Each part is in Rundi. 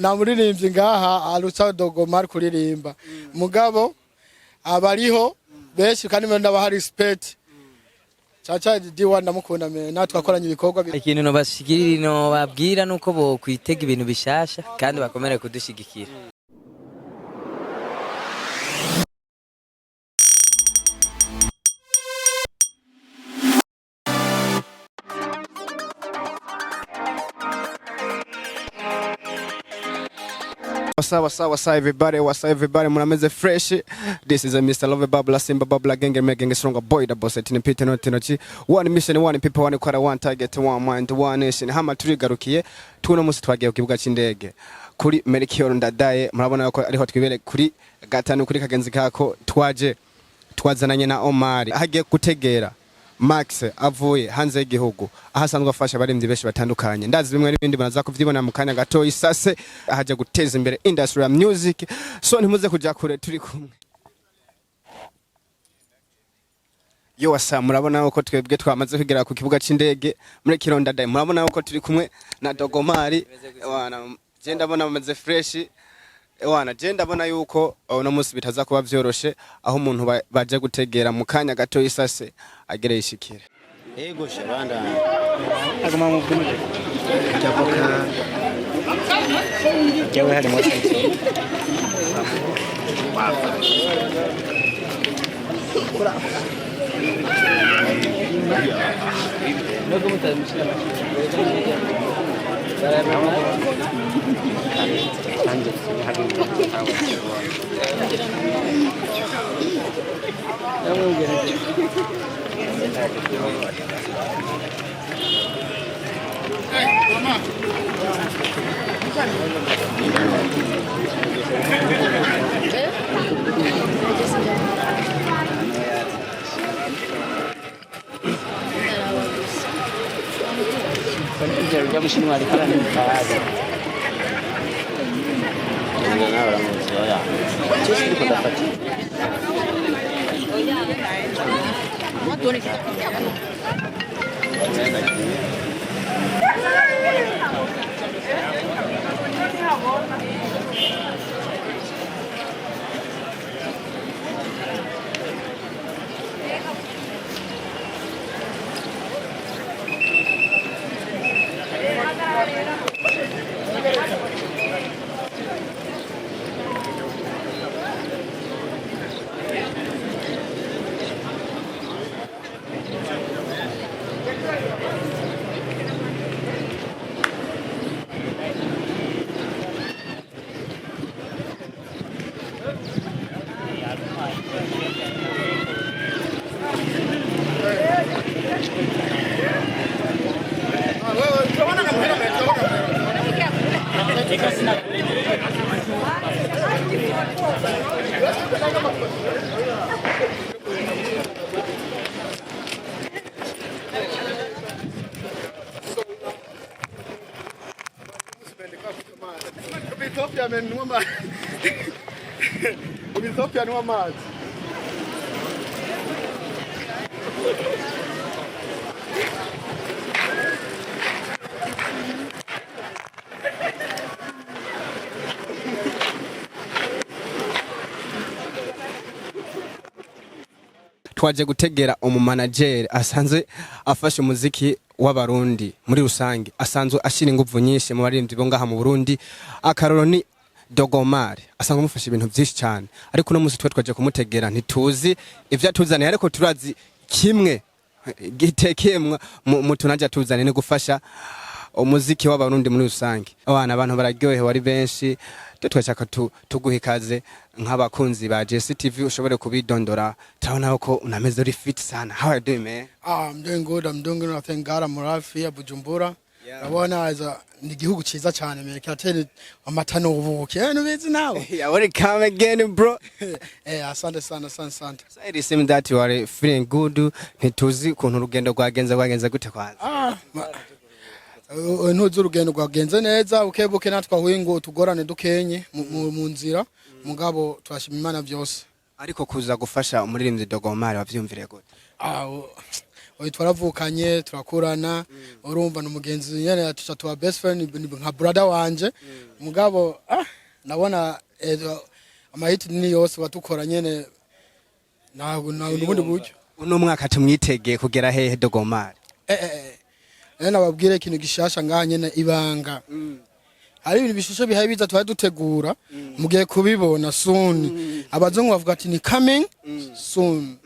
Nta muririmbyi ngaha arutsa Dogomar kuririmba, mugabo abariho benshi kandi ndabaha respect. Chacha D1 ndamukunda me, natwe twakoranye ibikorwa. Ikintu nobashikirira, nobabwira, nuko bokwitega ibintu bishasha kandi bakomere kudushigikira. What's up, what's up, what's up, everybody? What's up, everybody? Murameze fresh. This is a Mr. Love Babla Simba Babla Genge Megenge Stronger Boy, the boss at Peter no Tenochi. One mission, one people, one quarter, one target, one mind, one nation. Hama turigarukiye. Tuno musi twagiye ku kibuga c'indege. Kuri Melchior Ndadaye, murabona ko ariho twibere kuri gatanu kuri kagenzi kako twaje twazananye na Omar hagiye gutegera Max avuye hanze y'igihugu aho asanzwe afasha abaririmbyi benshi batandukanye. Ndazi bimwe n'ibindi banaza kuvyibona mu kanya gato isase ahaje guteza imbere industry ya music, so ntimuze kuja kure, turi kumwe. Yo wasa, murabona ko twebwe twamaze kugera ku kibuga c'indege muri Kironda. Murabona ko turi kumwe na Dogomari. Wana je ndabona bameze fresh. Wana je ndabona yuko uno munsi bitaza kuba vyoroshe aho umuntu baje gutegera mu kanya gato isase agere yishikire. Ego shabanda. Aguma mu bw'umujyi. Javoka. Jyewe harimo. Ijoro ry'abushinwa ariko aranifaza. Nawe uramuzi oya. Cyose ndiko ndafata. Ethiopia amenunua maji. Ethiopia anunua maji. Twaje gutegera umumanageri asanzwe afasha umuziki w'Abarundi muri rusange, asanzwe ashira inguvu nyinshi mu baririmbyi bo ngaha mu Burundi. Akaroro ni Dogomari, asanzwe amufasha ibintu byinshi cyane, ariko uno munsi twe twaje kumutegera, ntituzi ivyo atuzaniye, ariko turazi kimwe gitekeye mu tunaje atuzaniye ni gufasha umuziki w'Abarundi muri rusange. Abana abantu bararyohewe ari benshi. Twe twashaka tuguha ikaze nk'abakunzi ba JCTV, ushobore kubidondora. Turabona ko unameze uri fit sana. How are you doing, man? Ah, I'm doing good. I'm doing good. I thank God I'm alive here, Bujumbura. Urabona ni igihugu ciza cyane me, kiratera amata n'ubuki. Nubizi nawe. Yeah, welcome again, bro. Asante sana, asante, asante. So it seems that you are feeling good. Ntituzi ukuntu urugendo rwagenze gute kwanza? Ah, ntuzi urugendo rwagenze neza buke buke, natwe twahuye ngo tugorane dukenye mu nzira, mugabo turashima Imana byose. Ariko kuza gufasha umuririmbyi Dogomari wavyumviriye gute? Ah, Oyo twaravukanye, turakurana, urumva ni umugenzi nyene, tuca tuba best friend, ni nka brother wanje. Mugabo ndabona amahiti ni yose batukora nyene, ntabwo nta n'ubundi buryo. Uno mwaka tumwitege kugera hehe Dogomari? Nababwire ikintu gishasha ngaha nyene, ibanga. Hari ibintu bishushe bihaye biza, twari dutegura, mugiye kubibona soon. Abazungu bavuga ati ni coming soon.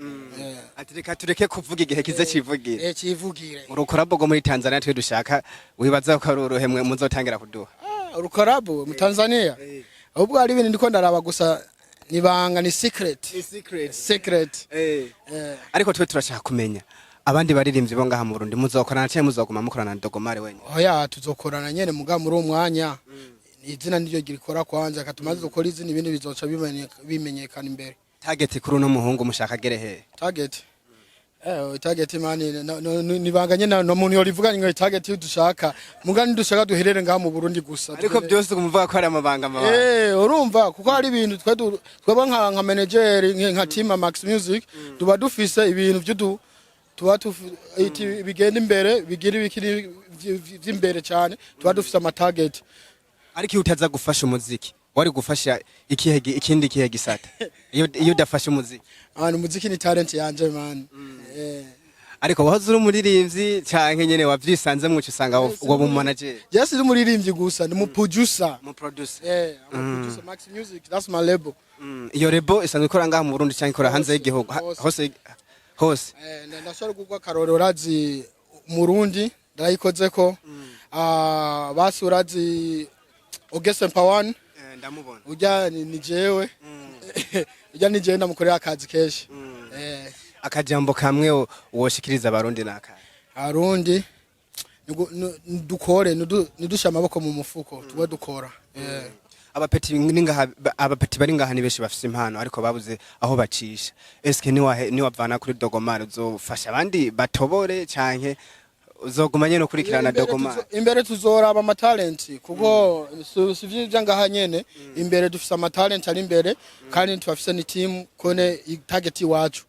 Ati reka tureke kuvuga, igihe kize civugire. Civugire. Urukorabo rwo muri Tanzania twe dushaka, wibaza ko ari uruhe mwe muzotangira kuduha? Ah, urukorabo mu Tanzania, ahubwo hari ibintu ndiko ndaraba, gusa nibanga, ni secret. Secret. Secret. Ariko twe turashaka kumenya abandi baririmbyi bo ngaha mu Burundi, muzokorana canke muzoguma mukorana na Dogomari wenyine? Oya, tuzokorana nyene, muga muri uwo mwanya izina niryo girikora kwanza, katumaze dukora izina, ibindi bizoca bimenyekana imbere. Target kuri uno muhungu mushaka agere hehe? Target, target man, nibanga nyene, no muntu yorivuga ngo target dushaka, muga ntidushaka duherere ngaha mu Burundi gusa. Ariko byose umuvuga ko ari amabanga, amabanga. Urumva kuko hari ibintu twe twebwe nka manager, nka team ya Max Music, tuba dufise ibintu vy'udu tuba bigenda imbere, bigira ibikiri vy'imbere cyane, tuba dufise ama target. Ariko iyo utaza gufasha umuziki, wari gufasha ikihe ikindi kihe gisata iyo udafashe umuziki? Abantu, umuziki ni talent yanje man. Ariko wahoze uri umuririmbyi canke nyene wavyisanzemwo uca usanga woba umu manager? Je si umuririmbyi gusa, ni mu producer. Mu producer. I'm a producer, Max Music, that's my label. Iyo label isanzwe ikora ngaha mu Burundi canke ikora hanze y'igihugu? Hose. Hose hose. Ndashobora kugwa akarorero, urazi Murundi ndayikozeko. Ah, basi urazi Ogese Mpawan? Ndamubona. Urya ni jewe, urya ni jewe ndamukorera akazi kenshi. Akajambo kamwe woshikiriza abarundi nakahe? Arundi dukore, nidushe amaboko mu mufuko, tube dukora. Abapeti ni ngaha, abapeti bari ngaha ni benshi bafise impano ariko babuze aho bacisha. Eske niwavana kuri Dogomari uzofasha abandi batobore canke uzoguma nyene ukurikirana Dogomari? Imbere tuzoraba amatalenti, kuko si vyo ngaha nyene, imbere dufise amatalenti ari imbere, kandi tubafise ni team kone target iwacu.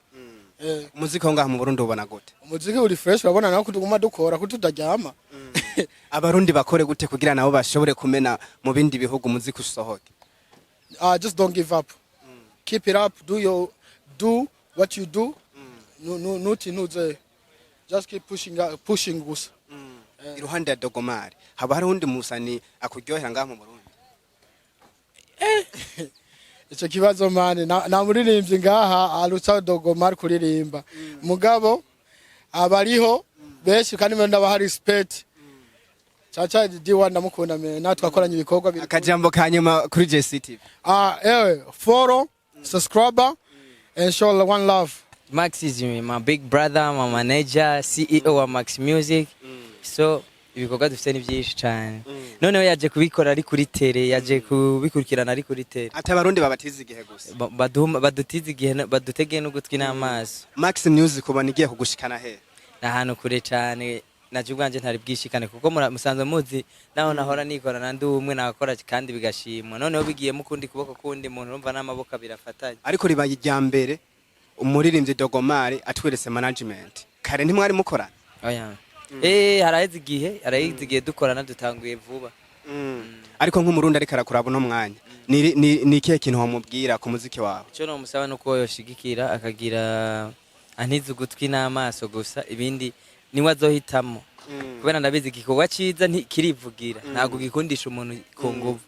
Umuziki wo ngaha mu Burundi ubona gute? Umuziki uri fresh, urabona nawe ko tuguma dukora, ko tutaryama. Abarundi bakore gute kugira nabo bashobore kumena mu bindi bihugu, umuziki usohoke? Just don't give up, keep it up, do what you do. Nuti ntuze, just keep pushing, pushing gusa. Iruhande ya Dogomari haba hari undi musani akuryohera ngaha mu Burundi? Ico kibazo man, na muririmbyi ngaha aruca Dogomar kuririmba, mugabo abariho benshi kandi ndabaha respect. Chacha D1 ndamukunda me, natwe twakoranye ibikorwa biri. Akajambo ka nyuma kuri JCTV. Ah, ewe, follow, subscribe and show one love. Max is my big brother, my manager, CEO wa Max Music. So ibikorwa dufite ni byinshi cyane. Noneho yaje kubikora ari kuri tele, yaje kubikurikirana ari kuri tele. Ati abarundi babatiza igihe gusa. Badutize igihe, badutegeye n'ugutwi n'amaso. Max Music ubona igiye kugushikana he? Ni ahantu kure cyane, naje ubwanje ntari bwishikane, kuko musanzwe muzi naho nahora nikorana ndi umwe, nakora kandi bigashimwa. Noneho bigiyemo ukundi kuboko kundi muntu, urumva n'amaboko abiri afatanye. Ariko ribaye irya mbere umuririmbyi Dogomari atweretse management. Kare ntimwari mukorana? Oya. Haraheze igihe dukorana, dutanguye vuba. Ariko nk'umurundi ariko arakuraba uno mwanya, ni ikihe kintu wamubwira ku muziki wawe? Icyo nomusaba ni uko yoshigikira, akagira antize ugutwi n'amaso gusa, ibindi niwe azohitamo, kubera ndabizi igikorwa ciza ntikirivugira, ntabwo gikundisha umuntu ku nguvu.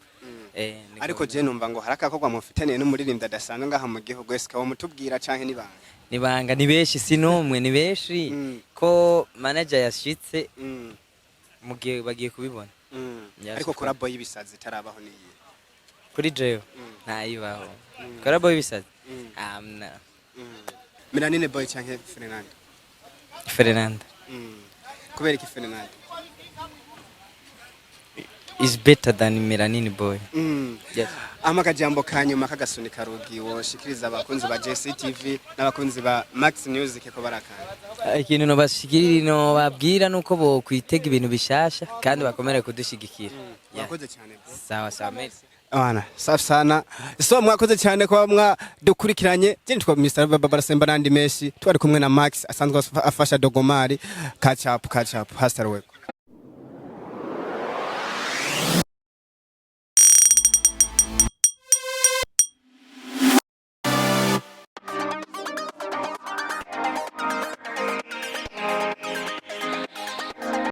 Ariko je numva ngo hari akakorwa mufitaniye n'umuririmbyi adasanzwe ngaha mu gihugu. Ese mutubwira canke nibanga? Nibanga, ni benshi, si n'umwe, ni benshi. Ko manager yashitse mu gihe bagiye kubibona. Yes, Ariko of course. collabo y'ibisazi itarabaho niyi? Kuri jewe ntayibaho collabo y'ibisazi. Amna. Melanine Boy canke Fernando? Fernando. Kubera iki Fernando? Is better than Melanini Boy. Yes. Ama akajambo ka nyuma k'agasunika rugi woshikiriza abakunzi ba JCTV n'abakunzi ba Max Music ko barakanda? Ikintu nobashikirira, nobabwira nuko bokwitega ibintu bishasha kandi bakomere kudushigikira. Yeah. Wakoze cyane, bro. Sawa sawa, merci. Bana, safi sana. So mwakoze cyane kuba mwadukurikiranye. Je nitwa Mr. Baba Semba n'andi menshi. Twari kumwe na Max asanzwe afasha Dogomari. Catch up, catch up. Hasta luego.